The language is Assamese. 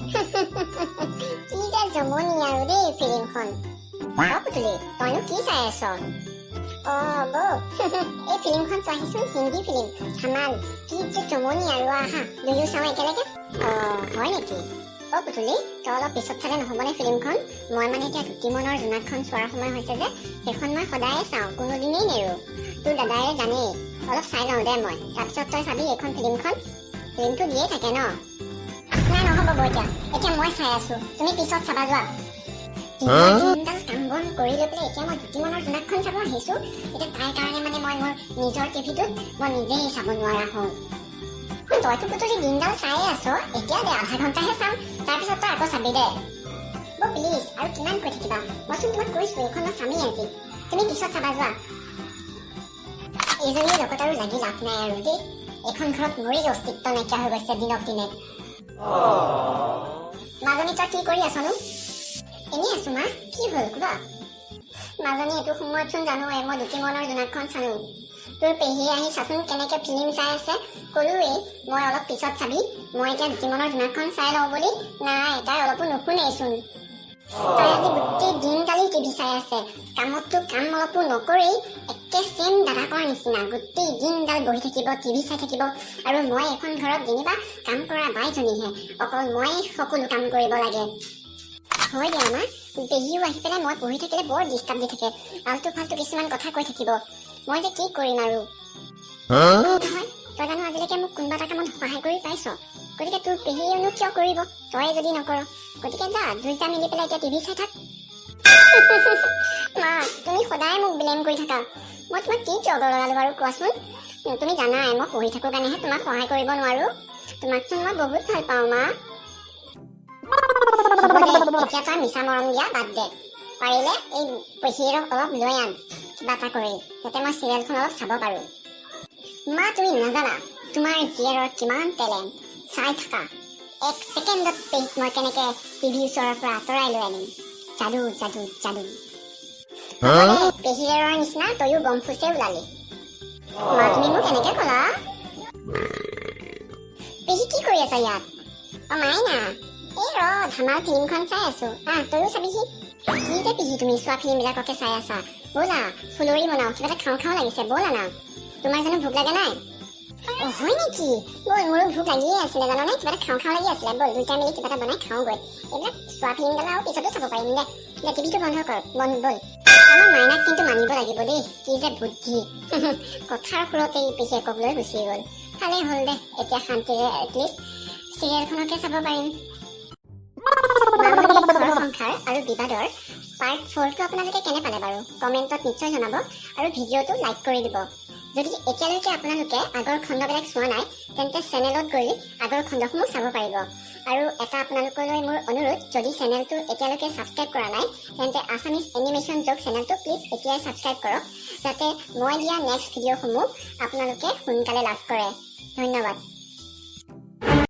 কি যে জমনি আৰু দেই ফিল্মখন। অ পুতুলি, তইনো কি চাই আছ? অ বৌ, এই ফিল্মখন চোৱাহিচোন, হিন্দী ফিল্ম ধামাল। কি যে জমনি আৰু, আহা দুয়ো চাওঁ একেলগে। অ হয় নেকি? অ পুতুলি, তই অলপ পিছত চালে নহ'বনে ফিল্মখন? মই মানে এতিয়া দুটিমনৰ জোনাকখন চোৱাৰ সময় হৈছে যে। সেইখন মই সদায়ে চাওঁ, কোনোদিনেই নেৰো, তোৰ দাদায়ে জানেই। অলপ চাই লওঁ দে মই, তাৰপিছত তই চাবি এইখন ফিল্মখন। ফিল্মটো দিয়ে থাকে ন। নাই, নহ'ব বৌ, এতিয়া এতিয়া মই চাই আছো, তুমি পিছত চাবা যোৱা। দিনৰ দিনডাল কাম বন কৰি লৈ পেলাই এতিয়া মই দুটিমনৰ জোনাকখন চাব আহিছো। এতিয়া তাইৰ কাৰণে মানে মই মোৰ নিজৰ টিভিটোত মই নিজেই চাব নোৱাৰা হওঁ। তইতো পুতুলি দিনডাল চায়ে আছ। এতিয়া দে, আধা ঘণ্টাহে চাম, তাৰপিছত তই আকৌ চাবি দে। বৌ প্লিজ, আৰু কিমান কৈ থাকিবা? মইচোন তোমাক কৈছো, এইখন মই চামেই আজি, তুমি পিছত চাবা যোৱা। এইজনীৰ লগত আৰু লাগি লাভ নাই আৰু দেই। এইখন ঘৰত মোৰেই অস্তিত্ব নাইকিয়া হৈ গৈছে দিনক দিনে। মাজনী, তই কি কৰি আছনো? এনেই আছো মা, কি হ'ল কোৱা? মাজনী, এইটো সময়তচোন জানোৱেই মই দুটিমনৰ জোনাকখন চালো। তোৰ পেহীয়ে আহি চাচোন কেনেকে ফিল্ম চাই আছে। ক'লোৱেই মই, অলপ পিছত চাবি, মই এতিয়া দুটিমনৰ জোনাকখন চাই লওঁ বুলি। নাই, তাই অলপো নুশুনেইচোন। তাই আজি গোটেই দিনডালি টিভি চাই আছে। কামততো কাম অলপো নকৰেই, একে চেম দাদাকৰ নিচিনা, গোটেই দিনডাল বহি থাকিব, টিভি চাই থাকিব। আৰু মই এখন ঘৰত যেনিবা কাম কৰা বাইজনীহে, অকল মই সকলো কাম কৰিব লাগে। হয় দিয়া মা, পেহীও আহি পেলাই মই পঢ়ি থাকিলে বৰ ডিষ্টাৰ্ব দি থাকে, আল্টু ফাল্টু কিছুমান কথা কৈ থাকিব। মই যে কি কৰিম আৰু। নহয়, তই জানো আজিলৈকে মোক কোনোবা এটা কামত সহায় কৰি পাইছ? গতিকে তোৰ পেহীয়েনো কিয় কৰিব, তই যদি নকৰ? গতিকে যা, দুইটা মিলি পেলাই এতিয়া টিভি চাই থাক। মা, তুমি সদায় মোক ব্লেম কৰি থাকা। মই তোমাক কি জগৰ লগালো বাৰু কোৱাচোন? তুমি জানাই, মই পঢ়ি থাকো কাৰণেহে তোমাক সহায় কৰিব নোৱাৰো। তোমাকচোন মই বহুত ভাল পাওঁ মা। হ'ব দে, এতিয়া তই মিছা মৰম দিয়া বাদ দে। পাৰিলে এই পেহীৰক অলপ লৈ আন কিবা এটা কৰি, যাতে মই চিৰিয়েলখন অলপ চাব পাৰো। মা, তুমি নাজানা তোমাৰ জীয়েৰৰ কিমান টেলেণ্ট। চাই থাকা, এক ছেকেণ্ডত পেহীক মই কেনেকে টিভিৰ ওচৰৰ পৰা আঁতৰাই লৈ আনিম। যাদু, যাদু, যাদু। হ'ব দে, পেহীয়েৰৰ নিচিনা তয়ো গম ফুচে ওলালি। মা, তুমি মোক কেনেকে ক'লা? পেহী, কি কৰি আছা ইয়াত? অ মাইনা, এই ৰ, ধামাল ফিল্মখন চাই আছো। আহ, তয়ো চাবিহি। কি যে পেহী, তুমি চোৱা ফিল্মবিলাককে চাই আছা। ব'লা, ফুলৰি বনাওঁ, কিবা এটা খাওঁ খাওঁ লাগিছে, ব'লা না। তোমাৰ জানো ভোক লগা নাই? অ হয় নেকি? ব'ল, মোৰো ভোক লাগিয়ে আছিলে জাননে? কিবা এটা খাওঁ খাওঁ লাগি আছিলে। ব'ল, দুইটা মিলি কিবা এটা বনাই খাওঁগৈ। এইবিলাক চোৱা ফিল্মডাল আৰু পিছতো চাব পাৰিম দে। দে, টিভিটো বন্ধ কৰ, বন্ধ। ব'ল। আমাৰ মাইনাক কিন্তু মানিব লাগিব দেই, কি যে বুদ্ধি! কথাৰ সুৰতেই পেহীয়েকক লৈ গুচি গ'ল। ভালেই হ'ল দে, এতিয়া শান্তিৰে এটলিষ্ট চিৰিয়েলখনকে চাব পাৰিম। মামণিৰ ঘৰ সংসাৰ আৰু বিবাদৰ পাৰ্ট ফ'ৰটো আপোনালোকে কেনে পালে বাৰু, কমেণ্টত নিশ্চয় জনাব আৰু ভিডিঅ'টো লাইক কৰি দিব। যদি এতিয়ালৈকে আপোনালোকে আগৰ খণ্ডবিলাক চোৱা নাই, তেন্তে চেনেলত গৈ আগৰ খণ্ডসমূহ চাব পাৰিব। আৰু এটা আপোনালোকলৈ মোৰ অনুৰোধ, যদি চেনেলটো এতিয়ালৈকে ছাবস্ক্ৰাইব কৰা নাই, তেন্তে আছামিজ এনিমেশ্যন জগ চেনেলটো প্লিজ এতিয়াই ছাবস্ক্ৰাইব কৰক, যাতে মই দিয়া নেক্সট ভিডিঅ'সমূহ আপোনালোকে সোনকালে লাভ কৰে। ধন্যবাদ।